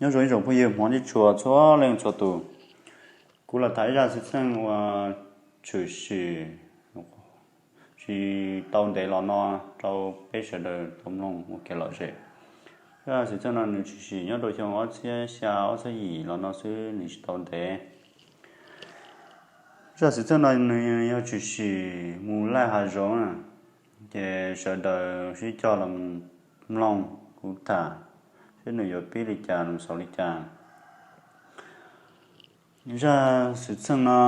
Nyob zoo ib tsoom phooj ywg Hmoob txhua leej txhua tus, kuv los tham ib zaj xwm txheej uas tshwm sim tsis tau ntev los no rau peb sawv daws tau mloog ua kev lom zem. Zaj xwm txheej no nws tshwm sim nyob rau xyoo ob txhiab xya ob txhiab yim los no xwb, nws tsis tau ntev. Zaj xwm txheej no nws yog tshwm sim mus laij hav zoov na, ces sawv daws sib cog los mloog kuv tham, seb nws yuav pib li cas, nws xaus li cas. Zaj xwm txheej no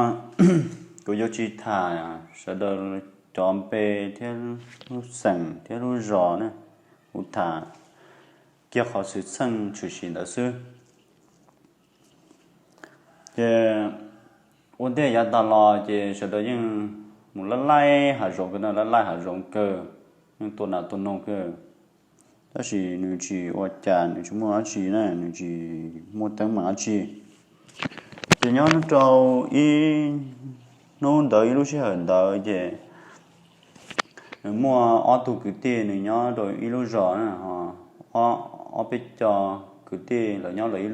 kuv yuav tsis tham sawv daws cov npe thiab lub xeem thiab lub zos na, kuv tham kiag qhov xwm txheej tshwm sim ntawd xwb. Ces ua ntej yav tas los ces sawv daws yeej mus laij laij hav zoov kawg na, laij laij hav zoov kawg, yeej tua nas tua noog kawg. Tab sis nws tsis ua cas, nws tsis muaj dab tsi na, nws tsis muaj teeb meem dab tsi. Ces nyob rau ib hnub ntawd, ib lub sij hawm ntawd ces nws muaj ob tug kwv tij, nws nyob rau ib lub zos na, ob peb co kwv tij lawv nyob lawv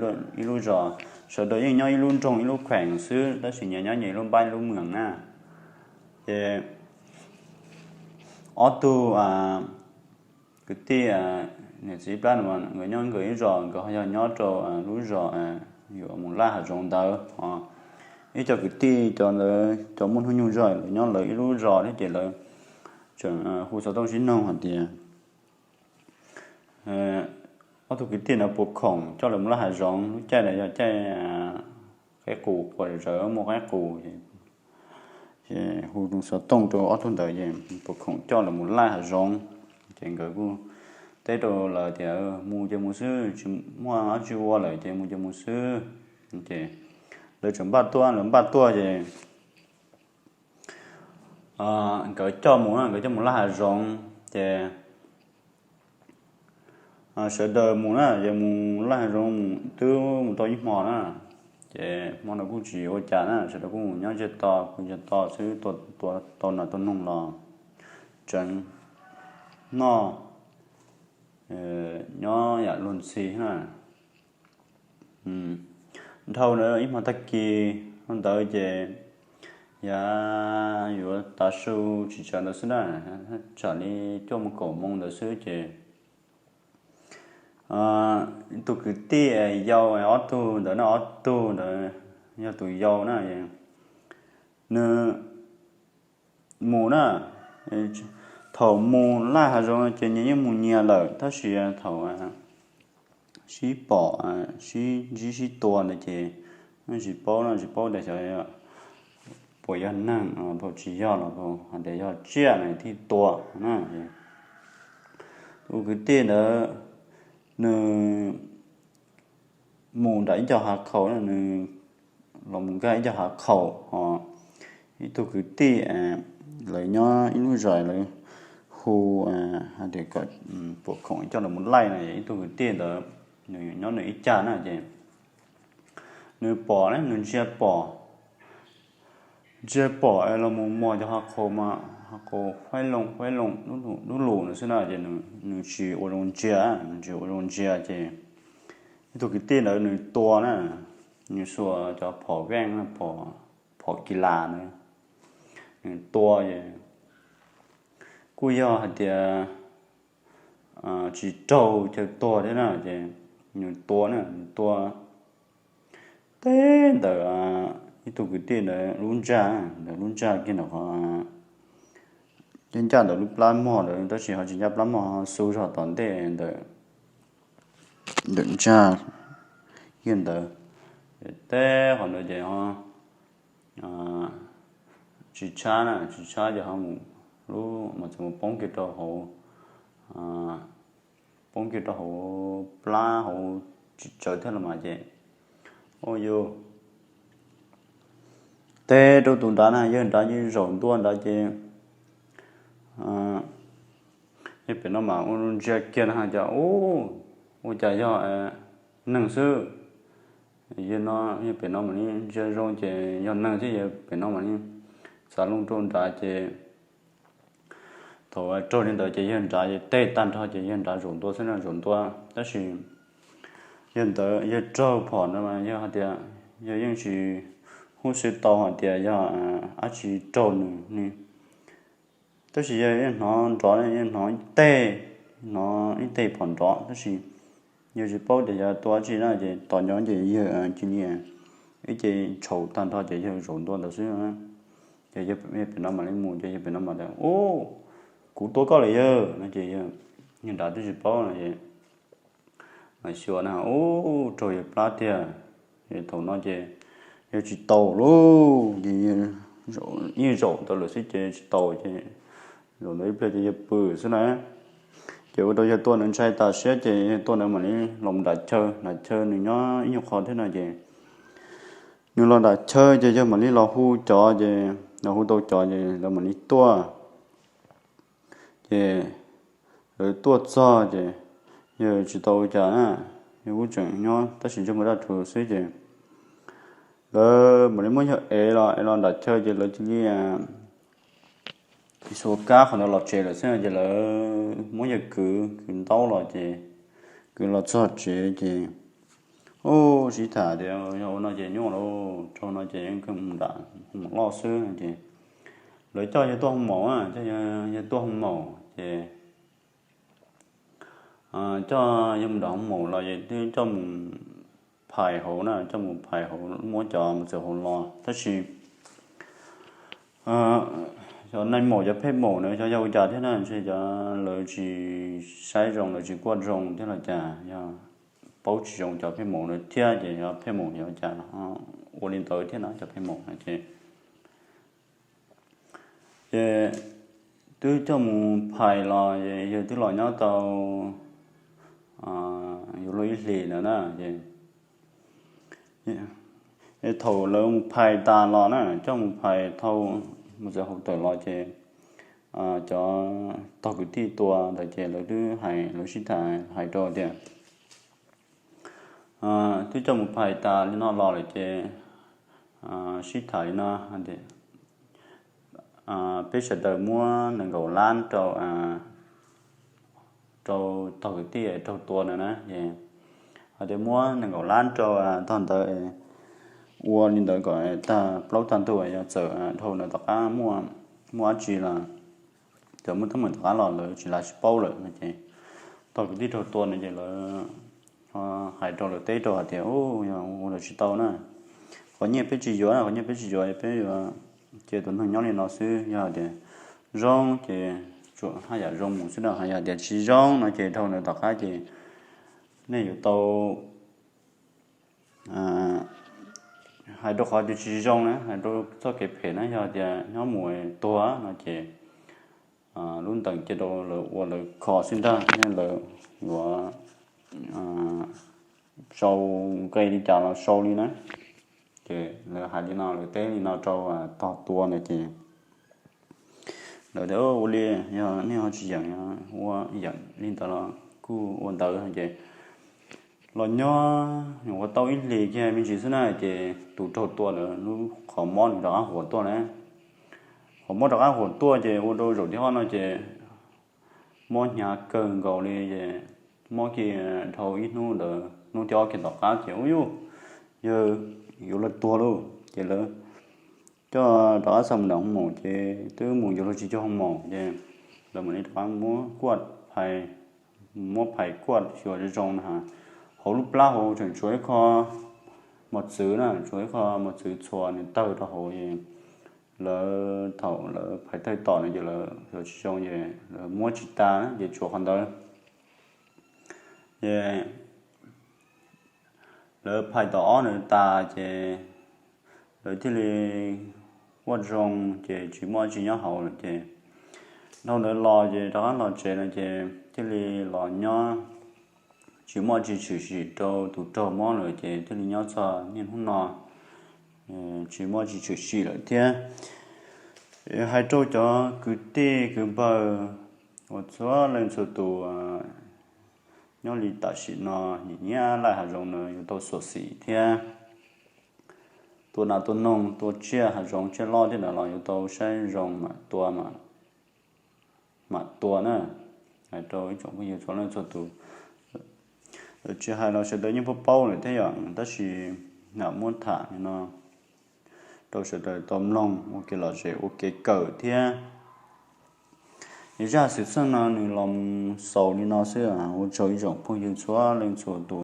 ib lub zos, sawv daws yeej nyob ib lub nroog ib lub kheem xwb, tab sis nyias nyob nyias ib lub npab ib lub mweem na. Ces ob tug kwv tij, niam txiv plab no nkawd nyob nkawd ib zos, nkawd ho yog nyob rau lub zos yuav mus laij hav zoov ntawd. Ib co kwv tij cov ntawd cov muaj hnub nyoog zog, lawv nyob lawv ib lub zos thiab ces lawv tseem hu xov tooj sib noog hais tias ob tug kwv tij ntawd puas khoom coj lawv mus laij hav zoov, lub caij ntawd yog caij qaib qus, quas zawv muaj qaib qus. Ces hu xov tooj rau ob tug ntawd es puas khoom coj lawv mus laij hav zoov. Ces nkawd kuj teb rau lawv tias mus ces mus xwb, tsis muaj dab tsi ua lawm ces mus ces mus xwb. Ces lawv tseem npaj tuaj, lawv npaj tuaj ces nkawd coj mus, nkawd coj mus laij hav zoov ces sawv daws mus na, ces mus laij hav zoov mus twb mus tau ib hmo na. Ces hmo no kuj tsis ua cas na, sawv daws kuj mus nyob ntsiag to, kuj ntsiag to xwb, tua tau nas tua noog los tseev noj, nyob yam luag ntxhi na. Dhau ntawd ib hmo tag kis ntawd ces yav yuav tav su tsis tsawg ntawd xwb na, tsam li cuaj moos kaum moos ntawd xwb ces ib tug kwv tij yau, ob tug ntawd na, ob tug ntawd yog tus yau na, nws mus na, thaum mus laij hav zoov ces nyias yeej mus nyias lawm, tab sis thaum sib pom, sib ntsib sib tua ntawd ces tsis paub no, tsis paub tias xyov puas yog neeg, thaum tsis yog los hais tias yog tsiaj na thiaj tua na. Tus kwv tij ntawd nws mus nram ib co hav khaum, nws los mus nkag ib co hav khaum ho ib tug kwv tij lawv nyob ib lub zos, lawv hu hais tias kom puas khoom coj lawv mus laij na. Ib tug kwv tij ntawd nws nyob nws ib cag na ces nws pom, nws ntsia pom, ntsia pom es los mus mos cov hav khaum mas hav khaum faib loo faib loo dub lus no xwb na, ces nws tsis ua zoo ntsia, nws tsis ua zoo ntsia ces ib tug kwv tij ntawd nws tua na, nws xuas cov phom veej, phom kis las na, nws tua ces kuj yog hais tias tsis raug chaw tuag thiab na, ces nws tua na, nws tua teb ntawm ib tug kwv tij ntawd lub ntsag, ntawm lub ntsag kiag ntawm qhov, ncaj ntawm lub plab mog ntawd, tab sis ho tsis ncaj plab mog, xub zog tom ntej ntawm ntsag kiag ntawd. Teb qhov ntawd ces ho tsis tshab na, tsis tshab ces ho mus lub mas txawm mus poob kiag rau hauv, poob kiag rau hauv plab hauv tsis tsawv thiab los mas ces, ua yus teb rau tus nrad na, yawg nrad yeej zaum ntua nrad ces yawg pem no mas ua ntsia kiag na cas ua cas yog neeg xwb. Yawg no, yawg pem no mam li ntsia zoo ces yog neeg thiab, yawg pem no mam li txav loo rau nrad ces thaum raug li ntawd ces yawg nrad ces teb tag nrho ces yawg nrad zaum ntua xwb na, zaum ntua. Tab sis Yawg ntawd yawg raug phom no mas yog hais tias yawg yeej tsis hub xwb tau hais tias yog dab tsi raug nws ne. Tab sis yawg yeej hnov nrov, yeej hnov ib teg, hnov ib teg phom nrov, tab sis yawg tsis paub tias yog tua dab tsi na, ces tom nyob ces yawg cia li ib ce tshau tag nrho ces yawg zaum ntua ntawd xwb. Ces yawg pem no mam li mus, ces yawg pem no mam tias, Ub, kuv tua koj lawm yawg, no ces yawg nrad twb tsis paub no es mas xyuas na, ub, raug yawg plab tiag. Ces thaum no ces yawg tsis taus lauj, ces yeej zaum ntawd lawm xwb ces tsis taus, ces zaum ntawd ib pliag ces yawg pw xwb na. Ces ua rau yawg tuaj ntawd ntshai tas siab, ces yawg tuaj ntawd mam li los nram chaw, nram chaw nws nyob ib nyuag qho thiab no ces nws los nram chaw ces yawg mam li los hu cov, ces los hu tau cov ces lawv mam li tuaj. Ces lawv tuaj txog ces yawg tsis tau ua cas na, yawg kuj tseem nyob tab sis ntsej muag daj rhuv xwb ces lawv mam li muab yawg ev los, ev los nram chaw ces lawv cia li xuas kab qhov ntawd los tsev lawm xwb no ces lawv muab yawg kwv, kwv ntaub los ces kwv los txog tsev ces ub, sib tham tias yog ua no ces nyuaj lauj, raug no ces yeej kawg mus nram hoo maum loj xwb no ces lawv coj yawg tuaj hoo maum, coj yawg tuaj hoo maum ces coj yawg mus nram hoo maum los es twb coj mus phais hauv na, coj mus phais hauv, muab cov mus txawm hauv los tab sis cov neeg maum, cov pej maum na, xyov yog ua cas thiab na, ntshe cov lawv tsis saib zoo, lawv tsis kuaj zoo thiab los cas, yog paub tsis zoo cov pej maum na thiab ces cov pej maum yog ua cas ua li ntawd thiab na, cov pej maum na ces ces twb coj mus phais los yawg twb los nyob tau yuav luag ib hlis ntawd na ces thaum lawv mus phais tas los na, coj mus phais thau mus txawm hauv tawm los ces cov tog kwv tij tua ntawd ces lawv twb hais, lawv sib tham hais rau tias twb coj mus phais tas li no los lawm ces sib tham li no tias peb sawv daws muab nees nkaum lab rau rau tog kwv tij raug tua ntawd na, hais tias muab nees nkaum lab rau tog ntawd, ua li ntawd kom tag plaub tag ntug yog txawm dhau ntawd tom qab muaj dab tsi los, txawm muaj teeb meem tom qab los lawv tsis lav tsis paub lawm no ces tog kwv tij raug tua no ces lawv hais rau lawv teb rau hais tias, Yog ua lawv tsis tau na, qhov nyiaj peb tsis yuav, qhov nyiaj peb tsis yuav, peb yuav cia tus neeg nyob li no xwb. Yog tias zoo ces tsuas haj yam zoo mus xwb na, yog tias tsis zoo no ces dhau ntawd tom qab ces nej yuav tau hais rau qhov tias tsis zoo na, hais rau txoj kev phem na, yog tias nyob mus tuag no ces lub ntees cia rau lawv ua lawv kho xwb ntag, nej lawv yuav sau nqe li cas los sau li na. Ces lawv hais li no, lawv teb li no rau tog tua ntawd ces lawv tias, Ua li, yog nej ho tsis yeem, ua yeem li ntawd los kuj ua ntawd. Ces los nyob ua tau ib hlis kiag me ntsis xwb na ces tus raug tua ntawd lub qhov mob nws rov qab huam tuaj na. Qhov mob rov qab huam tuaj ces ua rau zaum thib ob no ces mob hnyav kawg nkaus li ces mob kiag dhau ib hnub ntawd, hnub thib ob kiag tom qab ces ub, yawg yuav luag tuag lauj. Ces lawv coj rov qab xa mus nram hoo maum ces twb mus yuav luag tsis cuag hoo maum ces lawv mam li rov qab muab kuaj phais, muab phais kuaj xyuas zoo zoo na, hauv lub plab hauv tseem tshuav ib qho mos txwv na, tshuav ib qho mos txwv txhuas nws tawg rau hauv es lawv thaum lawv phais tawg tom no ces lawv xyuas tsis zoo ces lawv muab tsis tas ces tshuav qhov ntawd. Ces lawv phais tom ob ntawd tas ces lawv thiaj li kuaj zoo ces tsis muaj tsis nyob hauv lawm ces dhau ntawd los ces rov qab los tsev no ces thiaj li los nyob tsis muaj tsis tshwm sim rau tus raug mob lawm ces thiaj li nyob txog niaj hnub no tsis muaj tsis tshwm sim lawm thiab. Hais rau cov kwv tij kwv npawg uas txhua leej txhua tus nyob li tam sim no nim nyiam laij hav zoov no yuav tau xyuam xim thiab. Tua nas tua noog tua tsiaj hav zoov tsiaj loj thiab ntawd los yuav tau saib zoo mam tua, mam tua na. Hais rau ib tsoom phooj ywg txhua leej txhua tus, Tsis hais los sawv daws yeej paub paub lawm thiab yom, tab sis muab tham li no rau sawv daws tau mloog ua kev lom zem ua kev kawm thiab. Zaj xwm txheej no nws los xaus li no xwb, ua tsaug ib tsoom phooj ywg txhua leej txhua tus.